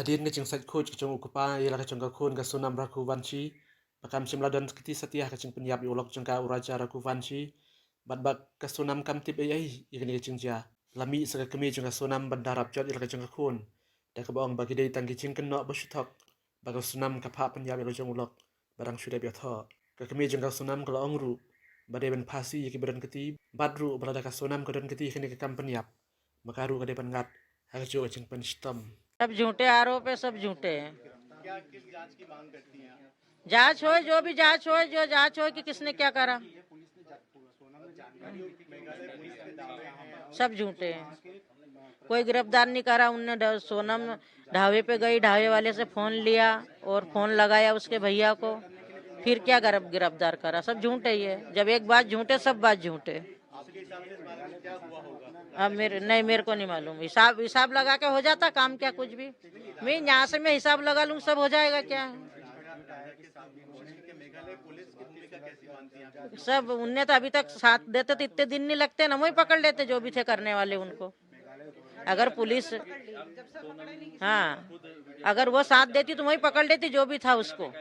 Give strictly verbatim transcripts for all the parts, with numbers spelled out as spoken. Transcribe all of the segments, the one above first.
Hadien ka jingsait khuid ka jong u kpa ïa la ka jong ka khun ka Sonam Raghuvanshi, ba kam shym la don kti satia ha ka jingpynïap ïa u lok jong ka u Raja Raghuvanshi, bad ba ka Sonam kam tip ei ei ïa kane ka jingjia. La mih sa ka kmie jong ka Sonam ban da rap jot ïa la ka jong ka khun, da kaba ong ba ki dei tang ki jingkynnoh ba shu thok ba ka Sonam ka phah pynïap ïa la jong u lok ba dang shu dep ïathoh. Ka kmie jong ka Sonam ka la ong ruh ba dei ban phasi ïa kiba don kti, bad ruh ba lada ka Sonam ka don kti ha kane ka kam pynïap, ma ka ruh ka dei ban ngat ha kajuh ka jingpynshitom. सब झूठे आरोप है, सब झूठे हैं। क्या किस जांच की मांग करती हैं आप? जांच होए, जो भी जांच होए, जो जांच होए कि किसने क्या करा, सब झूठे हैं। कोई गिरफ्तार नहीं करा उनने। ढ- सोनम ढाबे पे गई, ढाबे वाले से फोन लिया और फोन लगाया उसके भैया को। फिर क्या गिरफ- गिरफ्तार करा? सब झूठ है ये। जब एक बात झूठ है, सब बात झूठ है। अब मेरे नहीं, मेरे को नहीं मालूम। हिसाब हिसाब लगा के हो जाता काम क्या कुछ भी। मैं यहाँ से मैं हिसाब लगा लूँ, सब हो जाएगा क्या? सब उनने तो अभी तक साथ देते तो इतने दिन नहीं लगते ना, वही पकड़ लेते जो भी थे करने वाले उनको। अगर पुलिस, हाँ, अगर वो साथ देती तो वही पकड़ लेती जो भी था उसको।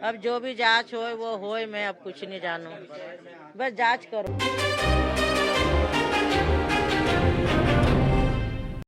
अब जो भी जांच होए वो होए, मैं अब कुछ नहीं जानू, बस जांच करो।